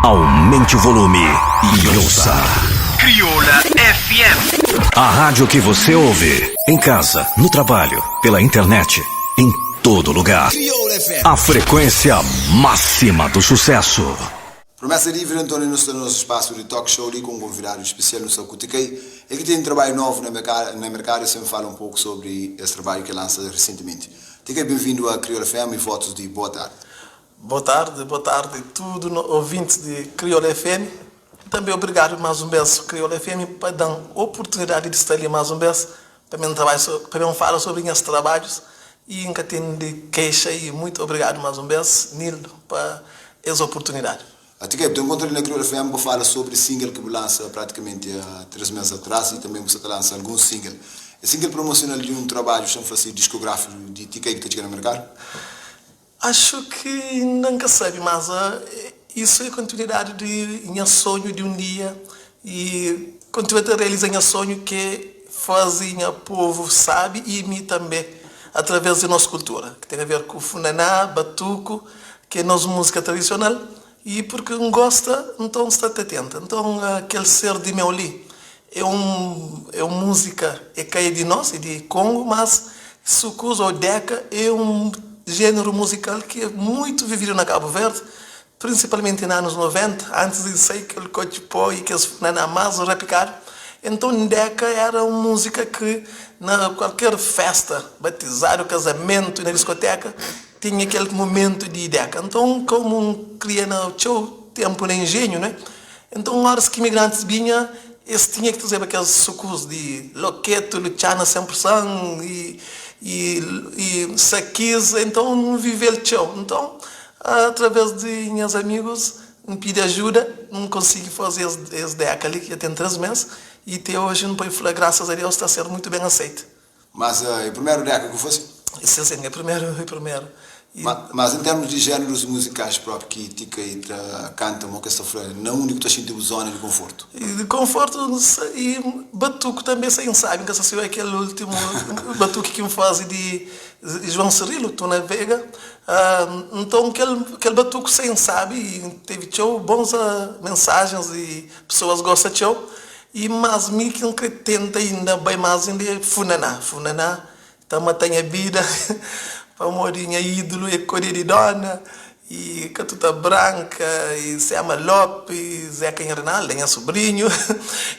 Aumente o volume e ouça. Crioula FM. A rádio que você ouve. Em casa, no trabalho, pela internet, em todo lugar. A frequência máxima do sucesso. Promessa Livre, António, nu sta na nosso espaço de talk show li ku um convidado especial nu sta ku Tikei, el ki tem trabalho novo na mercado, na mercado e sempre fala um pouco sobre esse trabalho que lança recentemente. Tikei, bem-vindo a Crioula FM e votos de boa tarde. Boa tarde, boa tarde tudo no, ouvintes de Crioula FM. Também obrigado mais um vez, Crioula FM, para dar oportunidade de estar ali mais um vez, para mim trabalho, para mim falar sobre meus trabalhos e nunca tenho de queixa e muito obrigado mais um vez, Nildo, para essa oportunidade. A Tikei, te encontro ali na Crioula FM para falar sobre single que lança praticamente há 3 meses atrás e também você lança alguns single. É single promocional de um trabalho, chama assim, discográfico de Tikei que está chegando no mercado? Acho que nunca sabe, mas isso é continuidade de meu sonho de um dia e continuar a realizar meu sonho que faz o povo sabe e mim também através da nossa cultura, que tem a ver com funaná, batuco, que é nossa música tradicional e porque não gosta, então está atenta. Então aquele ser de meu ali é uma música é caia de nós, é de Congo, mas soukous ou deca é um gênero musical que é muito vivido na Cabo Verde, principalmente nos anos 90, antes de sair aquele cotipó e aqueles funaná mais repicado. Então deca era uma música que na qualquer festa, batizado, casamento, na discoteca, tinha aquele momento de deca. Então, como um cria no seu tempo na engenho, né? Então, horas que imigrantes vinham, eles tinham que trazer aqueles soukous de Loketo, Luciana 100% e Saquis, então viver tchau. Então, através de meus amigos, me pedi ajuda, não consegui fazer esse deca ali, que já tem 3 meses, e até hoje não pode falar, graças a Deus, está sendo muito bem aceito. Mas é o primeiro deca que fosse? Sim, é primeiro, é primeiro. E... Mas, em termos de géneros musicais próprios que Tika e canta, uma questão não único que está sentindo zona de conforto. E de conforto e batuco também sem sabe, que se é aquele último batuque que me faz de João Cirilo, Tuna Vega. Então aquele batuco sem sabe e teve show, bons mensagens e pessoas gostam de show. E mas me que tenta ainda bem mais ainda é funaná, funaná, tá matando a vida. Pamorinha ídolo é Cori de Dona e Catuta Branca e Sema Lopes, Zeca Renaldo, é sobrinho.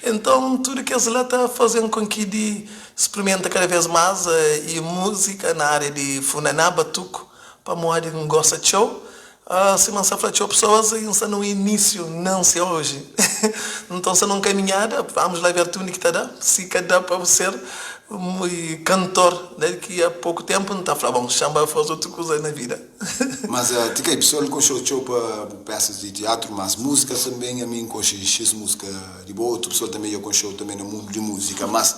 Então, tudo que eles lá está fazendo com que de experimenta cada vez mais e música na área de funaná, batuco, para morrer não gosta de show. Se não se show pessoas está no início, não se hoje. Então, se não caminhada, vamos lá ver tudo que está dando. Se cada para ser um cantor, né, que há pouco tempo não está falando, bom, chama fazer outra coisa na vida. Mas, uh, que pessoal com show show para peças de teatro, mas música também, a mim com X música de boa, outra pessoa também eu com show também no mundo de música, mas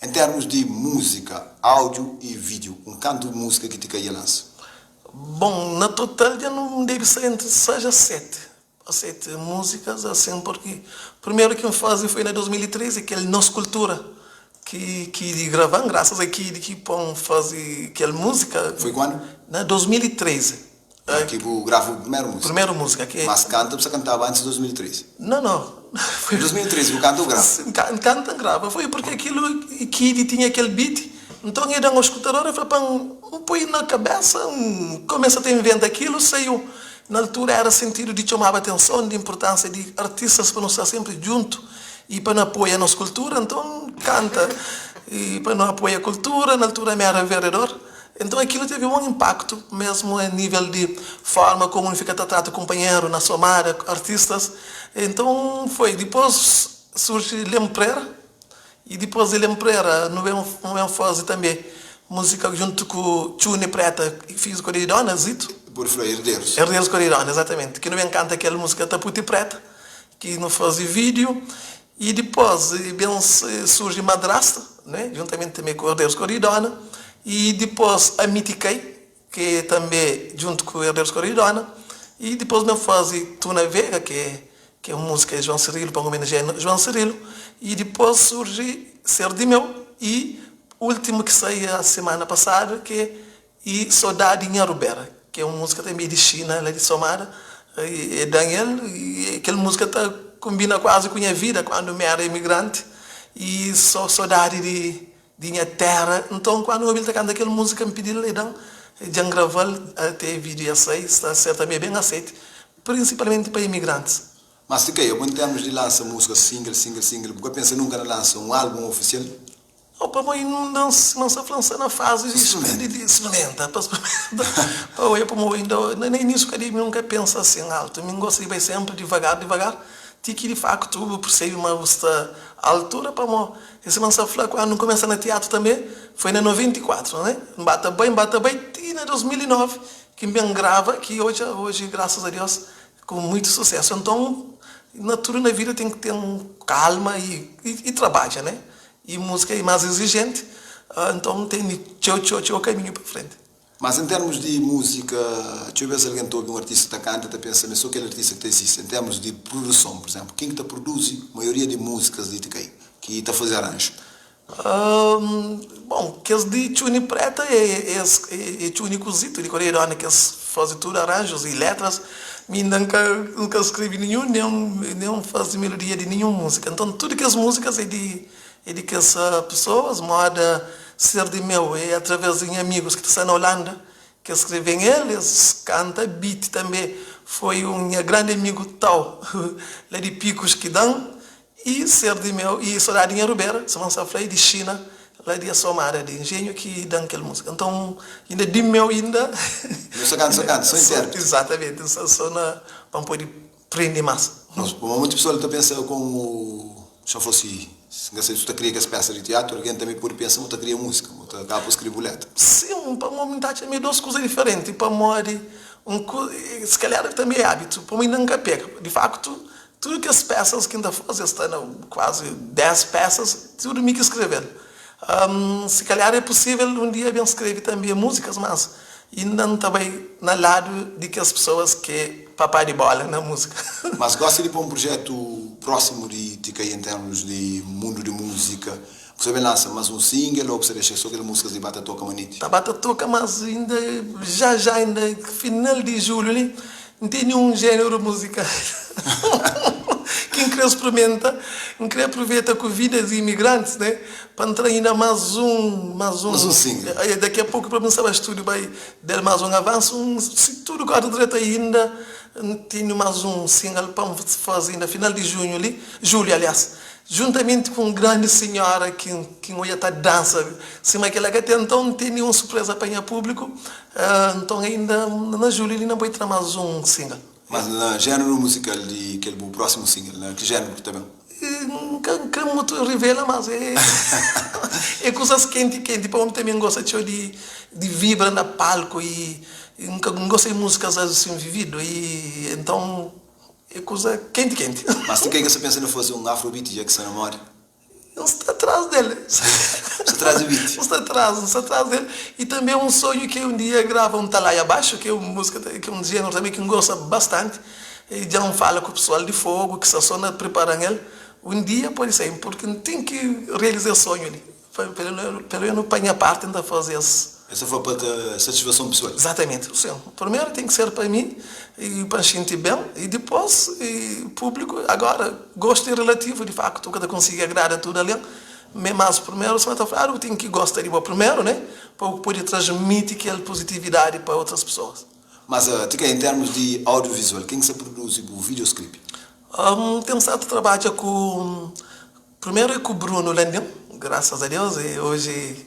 em termos de música, áudio e vídeo, um canto de música que te caia lança? Bom, na total já não deve ser entre 6 a 7. Sete músicas, assim, porque o primeiro que me fazia foi em 2013, aquele Nossa Cultura, que gravamos, graças a que que pão fazer aquela música. Foi quando? Na 2013. Que o gravo a primeira música. Primeira música. Que... Mas canta, você cantava antes de 2013? Não, não. Foi... Em 2013, o canto ou grava? Canta, grava. Foi porque aquilo que tinha aquele beat. Então eu um escutador e falei, um põe na cabeça, começa a inventar aquilo, saiu. Na altura era sentido de chamar a atenção, de importância de artistas para não estar sempre junto e para não apoiar a nossa cultura, então canta. E para não apoiar a cultura, na altura me era vereador. Então aquilo teve um impacto mesmo a nível de forma como fica tratado o companheiro na somada, artistas. Então foi. Depois surge Lemprera e depois de Lemprera, no mesmo fase também, música junto com Chune Preta e fiz com a Dona Zito. Por falar, Herdeiros. Herdeiros Coridona, exatamente. Que não me encanta aquela música Taputi Preta, que não fazia vídeo. E depois bem, surge Madrasta, né? Juntamente também com Herdeiros Coridona. E depois a Mitiquei, que é também junto com Herdeiros Coridona. E depois me faz Tuna Vega, que é uma música de João Cirilo, para homenagear João Cirilo. E depois surge Ser de Meu. E o último que saiu a semana passada, que é E Saudade em Arubera, que é uma música também de China, ela é de Somada. E Daniel, e kel múzika ta konbina kuazi ku nha vida kandu mi éra imigranti i so sodadi di di nha téra. Nton, kandu N obi-l ta kanta kel múzika, N pidi-l, E Dan, dja N grava-l, até vídiu dja sai, sta sertamenti ben aseite, prinsipalmenti pa imigrantis. Mas ti kai, abo en termus di lansa múzika single, single, single, bu ka pensa nunka na lansa un álbum ofisial? Oh pa moi não não sa fla nsa na fase de Sprimenta. de sprimenta pa sprimenta pa oia pamo inda na início ka mi nunca pensa assim alto mi gosta di bai sempre devagar devagar ti ki di facto bu percebe ma bu sta a altura pamo e sima nsa fla quando ncomeça na teatro tambe foi na 94 né nba ta bai nba ta bai ti na 2009 ki nben grava ki oja hoje graças a Deus ku muito sucesso então na tudo na vida tem ki tem calma e e trabadja né E música é mais exigente, então tem txeu, txeu, txeu caminho pa frente. Mas em termos di música, txeu bes algen ta obi un artista ta kanta ta pensa ma é so kel artista ki ta existe. Em termos di produson, por exemplo, ken ki ta produzi maioria di músicas di Tikai, ki ta faze aranju? Bom, kes di Txuni Preta é é Txuni ku Zito di Koreia Dona ki es faze tudu aranjus e letras. Mi inda N ka N ka skrebe ninhun, nen nen faze melodia di ninhun múzika. Nton tudu kes múzikas é di é di kes pesoas, moda Ser di Meu é através di nha amigus ki ta sta na Holanda ki es skrebe-m el, es kanta beat tanbe foi un nha grandi amigu Tau la di Picos ki da-m E ser di meu e sodadi nha rubera, sima N sa fla, e di Xina, la di Assomada di Engenho ki da-m kel múzika. Nton, inda di meu inda. Nhos ta kanta, so kanta, so intérpreti. Exatamente, N sta so na pa N pode prende más. Nos, pamodi monti pesoal ta pensa komu si N fosi, N ka sabe si bu ta kria kes pesa di tiatru, algen tanbe pode pensa ma bu ta kria múzika, ma bu ta kaba pa skrebe bu letra. Sin, pamodi N ta atxa ma é dos kuza diferenti, pamodi un ku, si kalhar tanbe é ábitu, pamodi inda N ka pega. Di faktu, Tudu kes pesas ki N ta faze, es sta na kuazi 10 pesas, tudu mi ki skrebe-l. Si kalhar é pusível un dia ben skrebe tanbe múzikas, mas inda N ta bai na ladu di kes pesoas ki é papá di bóla na múzika. Mas gosi di pa un projetu prósimu di Tikai en termus di mundu di múzika, bu sta ben lansa mas un single ô bu sta dexa so kel múzikas li ba ta toka maniti? Ta ba ta toka, mas inda já já, inda final di julhu li, N tene un jéneru muzikal ki N kre sprimenta, N kre apruveta ku vida di imigrantis, né, pa N tra inda más un, más un. Más un single. Daqui a pouco pa mi N sta ba stúdiu bai da-l más un avansu, un, si tudu kóre dretu ainda N tene más un single pa N faze inda final di junhu li, julhu aliás. Juntamenti ku un grandi sinhora ki ki N odja ta dansa sima kel-la ka ten, nton N tene un surpreza pa nha públiku. Nton ainda na julhu li na bai tra más un single. Mas na jéneru muzikal di kel bu prósimu single, na ki jéneru ki ta ben? N ka N kre mutu rivela, mas é é kuzas kenti kenti, pamodi mi tanbe N gosta txeu di di vibra na palku i N ka N gosta di múzikas asin vividu i nton É kuza kenti kenti. Mas ti kai ka sa pensa na faze un afrobeat dja ki sta na moda? N sta tras del. Sta tras di beat? N sta tras, N sta tras del. I tanbe un sonhu ki un dia grava un Talaia Baxu, ki é un musika, ki é un jeneru tanbe ki N gosta bastanti. I dja N fala ku pesoal di Fogo ki sta so na pripara-m el. Un dia pode sai, purki N ten ki realiza es sonhu li. Pelo menos pa nha parte N ta faze es. Essa foi pa ta satisfason pesoal? Exatamente, sim. Primeiro tem que ser pa mi e pa N xinti bem e dipos público. Agora, gosto é relativo, de facto, ka ta konsigi agrada tudo algen, mas primeiro sima ta fladu, bu ten ki gosta di bo primeiro, né, pa bu pode transmiti kel positividade pa outras pessoas. Mas tika em termos di audiovisual, ken ki sa produzi bu videosclip? N ten stadu ta trabadja ku Primeru é ku Bruno Landim, graças a Deus, e hoje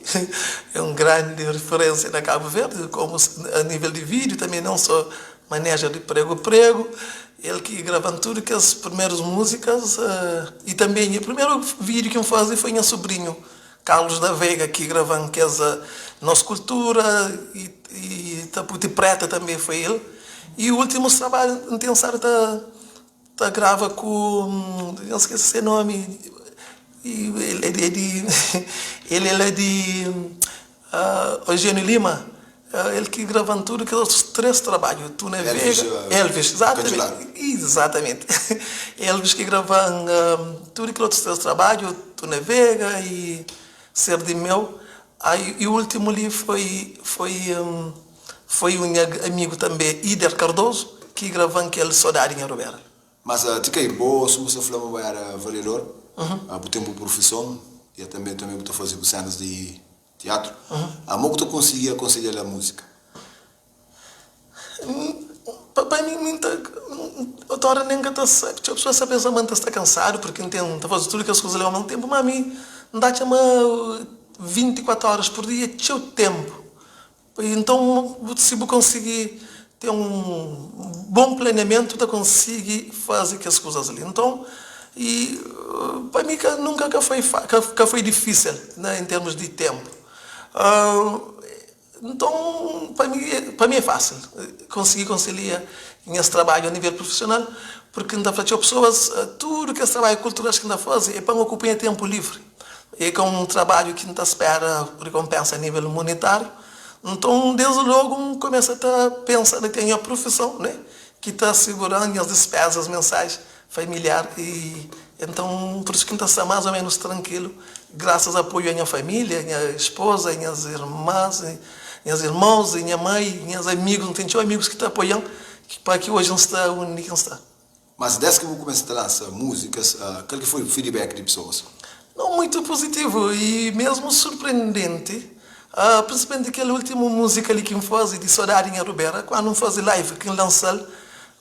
é um grande referência na Cabo Verde, como a nível de vídeo também, não só maneja de prego prego, ele que gravam tudo que as primeiras músicas, e também o primeiro vídeo que eu fazi foi nha sobrinho, Carlos da Veiga, que gravam que as nossa cultura e, e Taputi Preta também foi ele. E o último trabalho, não tem tá Ta grava ku N skese se nomi El é di El é la di Eugênio Lima El ki grava-m tudu kes otus 3 trabadju Tuna Vega Elvis Exatamente Elvis ki grava-m tudu kel otus 3 trabadju Tuna Vega i Ser di Meu I últimu li foi foi Foi un nha amigu tanbe, Ider Cardoso. ki grava-m kel Sodadi Nha Rubera. Mas ti ka i bo, suma bu sta fla ma bu era variador, bu ten bu profison i atambe tanbe bu ta faze bu senas di tiatru, mo ku ta konsigi akonselha la musika? Pa mi, mi ta, otu ora nen ka ta sabe, txeu pesoas ta pensa ma N ta sta kansadu purki N ten, N ta faze tudu kes kuza li omesmu tenpu, ma mi N ta atxa ma 24 oras pur dia é txeu tenpu. Então, si bu konsigi ten un bon planeamentu, bu ta konsigi faze kes kuzas li. Nton, i pa mi ka nunka ka foi ka foi difísil na en termus di tenpu. Nton, pa mi pa mi é fásil konsigi konsilia nhas trabadju a nivel prufisional, purki N ta fla txeu pesoas, tudu kes trabadju kulturais ki N ta faze é pa N okupa nha tenpu livri. É ka un trabadju ki N ta spera rikonpensa a nível munitáriu. Nton, desdi lógu N kumesa ta pensa na ten nha prufison, né, ki ta sigura-m nhas dispézas mensais, familiar i enton pur isu ki N ta sta más ô ménus trankilu, grasas a apoiu a nha família, nha spoza, nhas irmas, nhas irmons, nha mai, nhas amigus. N ten txeu amigus ki ta apoia-m pa ki oji N sta undi ki N sta. Mas des ki bu kumesa ta lansa múzikas, kal ki foi feedback di pesoas? Não, muito positivo e mesmo surpreendente, principalmente kel último música li ki N faze di Sodadi Nha Rubera, quando N faze live ki N lançal,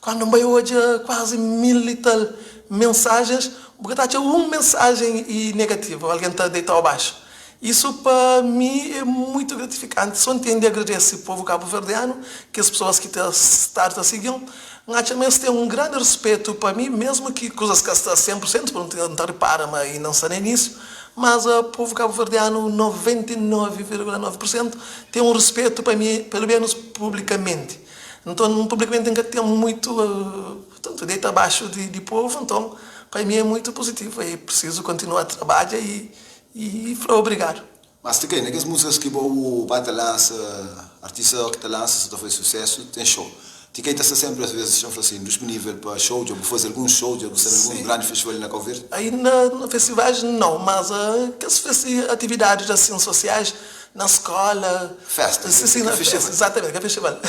quando N bai odja quase mil e tal mensagens, bu ka ta atxa um mensagem e negativa, algen ta deitau abaixo. Isso pa mi é muito gratificante, só N ten di agradece povo cabo-verdiano, kes pessoas ki ta stadu ta sigui-m, N atxa ma es ten un grandi respetu pa mi, mesmu ki kuzas ka sta 100 pur sentu, pur N ta ripara ma inda N sta na inisiu, mas povu kabuverdianu 99,9 pur sentu ten un respetu pa mi, pelu menus publikamenti. Nton, publikamenti N ka ten muitu, tantu deita baxu di povu, nton pa mi é muitu puzitivu, é prisizu kontinua trabadja i fla obrigadu. Mas ti kai na kes músicas ki bo ba ta lansa, artista ki ta lansa sa ta faze sucesso, ten show. Ti kai ta sta sempre às vezes, txeu fla assim, disponível pa show, dja bu faze alguns show, dja bu sta na alguns grandi festival li na Cabo Verde? Ainda na festivais não, mas kes atividades assim sociais na escola, Festa, sim, sim, ka na festival. festa, exatamente, ka festival.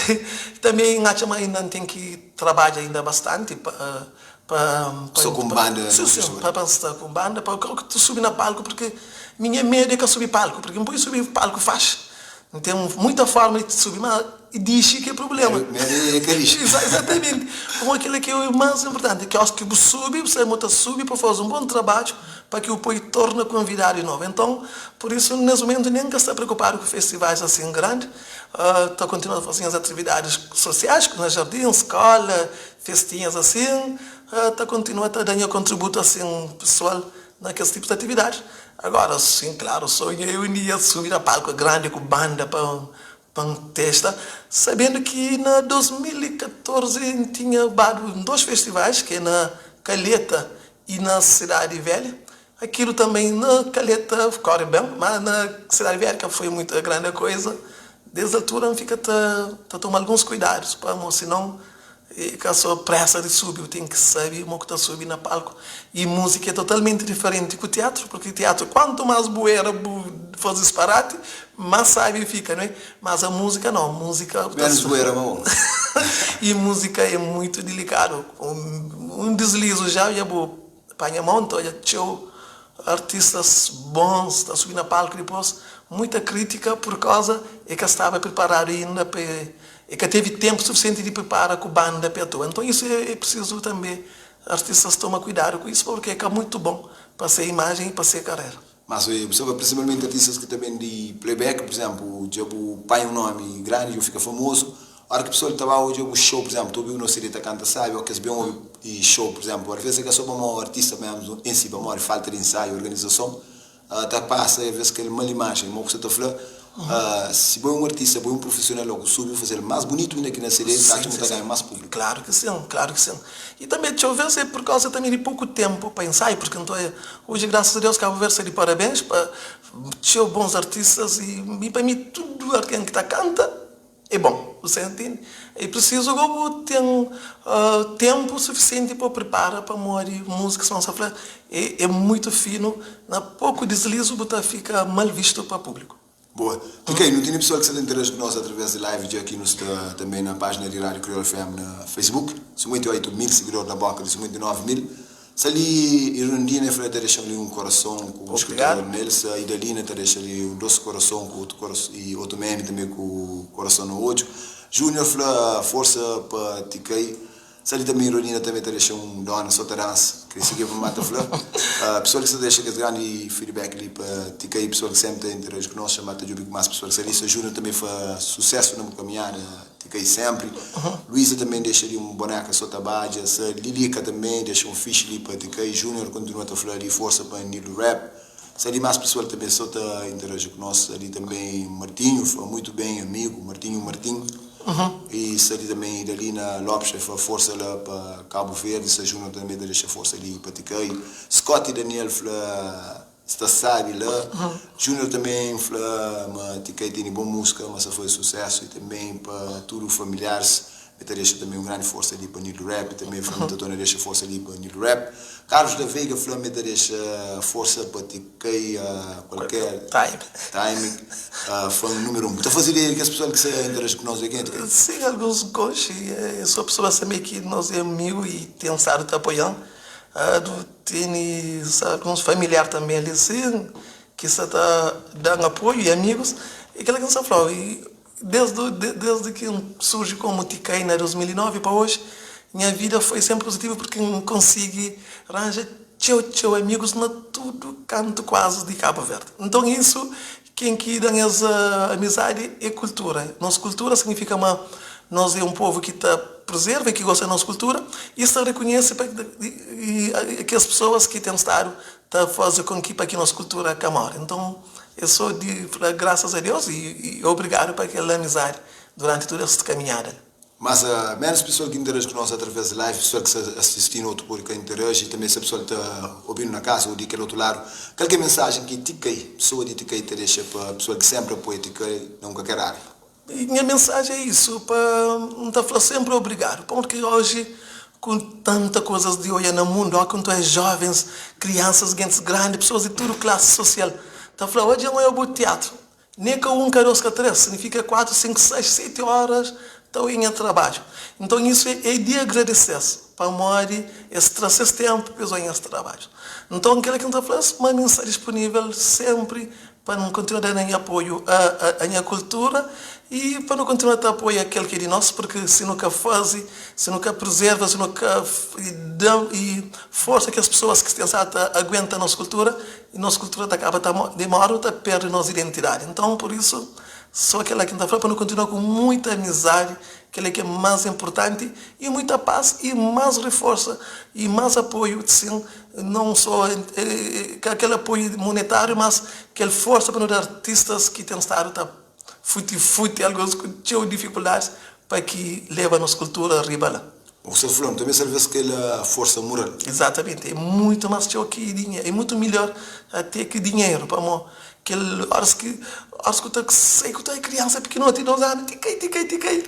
Também n atxa ma ainda n ten ki trabadja ainda bastante pa Pa pa Sta ku banda sim na sim festival. pa pa sta ku banda pa kau ki tu subi na palku porque minha medu é ka subi palku porque N pode subi palku faxi N ten muita forma di subi ma dixi ki é problema Medu medu é ka dixi. Exatamente pamodi kila ki é mas inportanti ki óras ki bu subi bu sabe ma bu ta subi pa faze un bon trabadju pa ki bu pode torna konvidadu di novu enton pur isu nes mumentu nen ka sta preokupadu ku festivais asin grandi ta kontinua ta faze nhas atividadis sosiais na jardin skola Festinhas asin ta kontinua ta da nha kontributu asin pesoal na kes tipus di atividadis. Agora, sin, klaru, sonhu é un dia subi na palku grandi ku banda pa pa N testa, sabendu ki na 2014 N tinha badu N dos festivais, ki é na Calheta i na Sidadi Velha. Akilu tanben na Calheta kore ben, ma na Sidadi Velha ka foi muita grandi koisa. Des altura N fika ta ta toma alguns kuidadus pamo sinon E ka so presa di subi, bu ten ki sabi mo ku ta subi na palku. I musika é totalmenti diferenti ku tiatru, purki tiatru kuantu mas bu era bu fazi disparati, mas sabi fika, no é? Mas a musika nau, musika bu ta Menus bu era ma bon. I musika é muitu dilikadu, un dislizu ja dja bu panha mon, ta odja txeu artistas bons ta subi na palku dipos muita kritika pur kauza e ka staba priparadu inda pa E ka tevi tenpu sufisienti di pripara ku banda pa e atua. Nton isu e prisizu tanbe artistas toma kuidadu ku isu purki e ka muitu bon pa se imajen i pa se karera. Mas bu sabe prinsipalmenti artistas ki ta ben di playback, pur izemplu, dja bu panha un nomi grandi, dja bu fika famozu, ora ki pesoal ta ba odja bu show, pur izemplu, ta obiu no CD ta kanta sabi, o kes ben obi i show, pur izemplu, alves e ka so pamodi artista mesmu en si, pamodi falta di ensaiu, organizason, Ta pasa e ves kel mal imajen, mo ku sa ta fla, si bo é un artista, bo é un profissional logu subi fazel mas bunitu inda ki na CD, ta atxa ma ta ganha mas publiku. Klaru ki sin, klaru ki sin. I tanbe txeu ves é pur kauza tanbe di poku tenpu pa ensaiu, purki nton é oji grasas a Deus Kabu Verdi sta di parabens pa txeu bons artistas i mi pa mi tudu algen ki ta kanta É bon, você entende? É preciso go bu ten tempo suficiente pa prepara pamodi música sima nsa fla é muito fino na pouco deslizo bu ta fica mal visto pa público. Boa. Tikei, nu tene pessoal ki sta ta interage ku nos através di live dja ki nu sta tanbe na pájina di Rádio Kriolu FM na Facebook, 58 mil sigidor na boka di 59 mil. Sta li Irundina e fla ta dexa-m li un korason ku un skritor Obrigadu. nel, sta Idalina ta dexa li un dos korason ku otu korason i otu meme tanbe ku korason na odju. Junior fla forsa pa Tikei. Sta li tanbe Ironina tanbe ta dexa un dona so ta dansa kre sigi pa mata fla pessoal ki sta dexa kes grandi feedback li pa Tikai pessoal ki sempre ta interage ku nos xa mata djobe ku mas pessoal ki sta li sta Junior tanbe fla sucesso na bu caminhada Tikai sempre Luiza tanbe dexa li un boneca so ta badja sta Lilica tanbe dexa un fixe li pa Tikai Junior continua ta fla li força pa Nilo Rap sta li mas pessoal tanbe so ta interage ku nos sta li tanbe Martinho fla muito bem amigo Martinho Martin. E sta li tanbe Idalina Lopes ta fla forsa la pa Cabo Verde, sta Junior tanbe ta dexa forsa li pa Tikai, Scotty Daniel fla sta sabi la, Junior tanbe fla ma Tikai tene bon musika ma sta faze sucesso e tanbe pa tudu familiares e ta dexa tanbe un grandi forsa li pa Nilo Rap, tanbe fla ma ta torna dexa forsa li pa Nilo Rap, Carlos da Veiga fla ma e ta dexa forsa pa Tikai a kualker Time. Time. Fã número 1. Bu ta faze ideia di kes pessoal ki sa interage ku nos é kenha Tikai? Sim, alguns konxe. É só pessoas também ki nos é amigo e tem stadu ta apoian. Du tene alguns familiar também ali sim ki sa ta dan apoio e amigos. E kila ki N sa flau, e desde desde ki N surji komu Tikai na 2009 pa oji, nha vida foi sempre positiva porque N konsigi ranja txeu txeu amigus na tudu kantu kuazi di Kabu Verdi. Nton isu ken ki da-m es amizadi é kultura. Nos kultura signifika ma nos é un povu ki ta prezerva i ki gosta di nos kultura i sta rekonhese pa kes pesoas ki ten stadu ta faze kon ki pa ki nos kultura ka more. Nton é so di fla grasas a Deus i obrigadu pa kel amizadi duranti tudu es kaminhada. Mas ménus pesoal ki interage ku nos através di live, pesoal ki sta asistinu otu pode ka interage i tanbe se pesoal ta obinu na kasa ou di kel otu ladu. Kal ki é mensajen ki Tikai, pesoa di Tikai ta dexa pa pesoal ki senpri apoia Tikai na un kalker ária? Nha mensajen é isu, pa N ta fla senpri obrigadu, pamodi ki oji ku tanta kozas di oia na mundu, oki nton é jovens, kriansas, gentis grandi, pesoas di tudu klasi sosial ta fla, odja N oia bu tiatru, Ne ka un, ka dos, ka tres, signifika kuatru, sinku, seis, seti oras ta oi nha trabadju. Nton isu é di agradese-s pamodi es tra ses tenpu pa es oi nhas trabadju. Nton kila ki N ta fla-s ma mi N sta dispunivel senpri pa N kontinua da nha apoiu a nha kultura i pa nu kontinua ta apoia kel ki é di nos, purki si nu ka faze, si nu ka prezerva, si nu ka da forsa kes pesoas ki ten sa ta aguenta nos kultura, I nos kultura ta kaba ta demora nu ta perde nos identidadi. Nton, pur isu, so kela ki N ta fla, pa nu kontinua ku muita amizadi, kela ki é mas inpurtanti, i muita pas, i mas riforsa, i mas apoiu, sin, non so ka kel apoiu munetariu, mas kel forsa pa nu da artistas ki ten stadu ta futi-futi, alguns ku txeu difikuldadis, pa ki leba nos kultura riba la. Bu sta fla-m tanbe talvês kel forsa mural. Exatamente, é muito más txeu ki dinheru, é muito melhor até ki dinheru, pamó kel óras ki óras ku ta sai ku ta kriansa pikinoti di 2 anu ti kai ti kai ti kai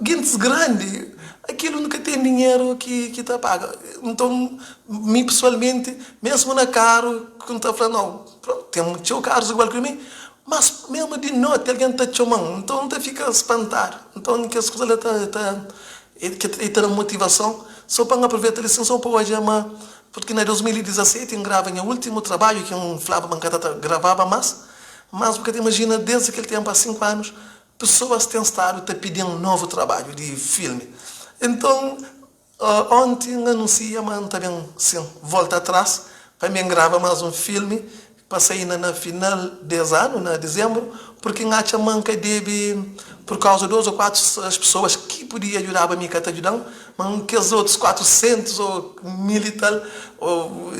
gentis grandi akilu nu ka ten dinheru ki ki ta paga, nton mi pesoalmenti mesmu na karu ku N ta fla nau prontu ten txeu karus igual ki mi mas mesmu di noti algen ta txoma-m nton N ta fika spantadu, nton kes kuza la ta ta E ta da motivason so pa N aproveta lisenson pa odja ma purki na 2017 N grava nha ultimu trabadju ki N flaba ma N ka ta gravaba mas, mas bu ka ta imajina desdi kel tenpu a 5 anus pesoas ten stadu ta pidi-m novu trabadju di filmi. Enton onti N anunsia ma N ta ben sin volta atras pa N ben grava mas un filmi Pa sai na na final des anu, na dizembru, purki N atxa ma N ka debe, pur kauza dos o kuatu as pesoas ki pudia djudaba mi ka ta djuda-m, ma N kes otus 400 o mil i tal, o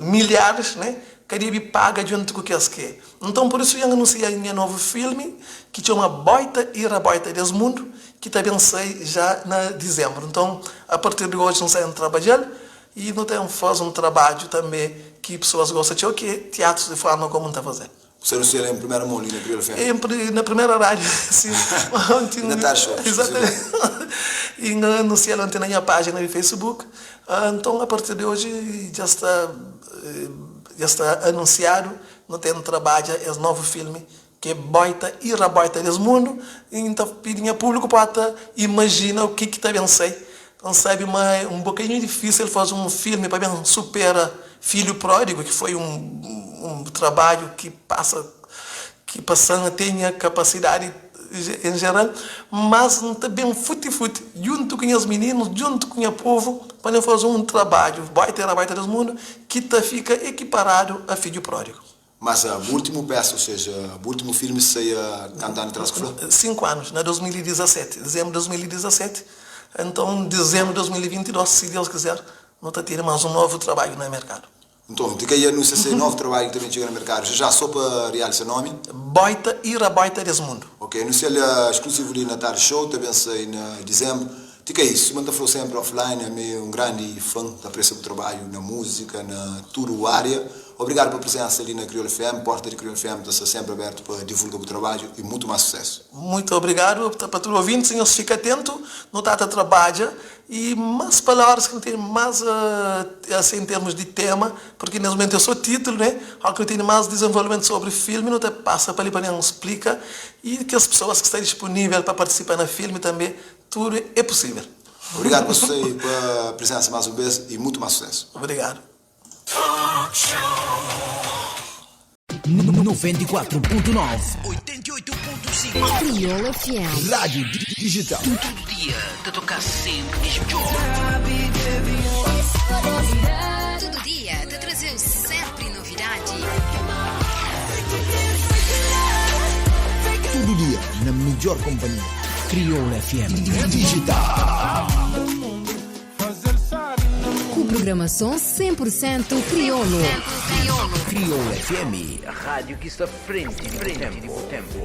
milharis, ne, ka debe paga djuntu ku kes ki. Nton, pur isu, N anunsia nha novu filmi ki txoma Boita i Raboita des Mundu, ki ta ben sai ja na dizembru. Nton, a partir di oji N sai N trabadja-l. I nu ten faze un trabadju tanbe ki pesoas gosta txeu, ki é tiatrus di forma komu N ta faze. Bu sta anuncia-l en primera mon li na Kriolu FM? En na primera rádiu, sin. Onti Na Tarde Show, Exatamente. I N anuncia-l onti na nha pájina di Facebook. Nton, a partir di oji dja sta dja sta anunsiadu, nu ten trabadja es novu filmi. ki é boita i raboita des mundu, i N ta pidi nha públiku pa ta imajina u ki ki ta ben sai. N sabe ma é un bokadinhu difísil faze un filmi pa ben supera Filho Pródigo, ki foi un trabadju ki pasa ki pasa-m até nha kapasidadi en jeral, mas N ta ben futi-futi djuntu ku nhas mininus, djuntu ku nha povu pa nu faze un trabadju boita i raboita des mundu ki ta fika ekiparadu a Fidju Pródigo. Mas bu últimu peça, ou seja, bu últimu filmi sai kantu anu atrás ku fla? 5 anus, na 2017, dizembru di 2017, enton dizembru di 2022, si Deus kizer, nu ta tene mas un novu trabadju na merkadu. Nton, ti ka i anunsia se novu trabadju ki ta ben txiga na merkadu já já, só pa realisa nomi? Boita i raboita des mundu. Ok, anunsia-l sklusivu li na Tarde Show, ta ben sai na dizembru. Ti ka isu, suma N ta fla-u senpri offline, ami é un grandi fan, ta apresia bu trabadju na múzika, na tudu ária. Obrigadu pa prizensa li na Kriolu FM. Porta di Kriolu FM ta sta senpri abertu pa divulga bu trabadju i mutu más susesu. Muitu obrigadu pa tudu ouvintis, nhos fika atentu, nu ta ta trabadja i más palavras ki nu tene más asi em termos di tema, porque nes momentu é so titulu né, ora ki nu tene más desenvolvimentu sobri filmi nu ta pasa pa li pa nen splika i kes pessoas ki sta disponível pa partisipa na filmi tanbe tudu é possível. Obrigadu pa pa prizensa más un bes i mutu más susesu. Obrigadu. 94.9 88.5 Crioula FM. Rádio Digital. Tudu dia ta toka senpri kes midjór. Tudu dia ta traze-u senpri novidadi. Tudu dia na midjór konpanhia. Crioula FM Digital. Ku programason 100 pur sentu kriolu. Crioula FM, rádio ki sta frenti di bu tempu.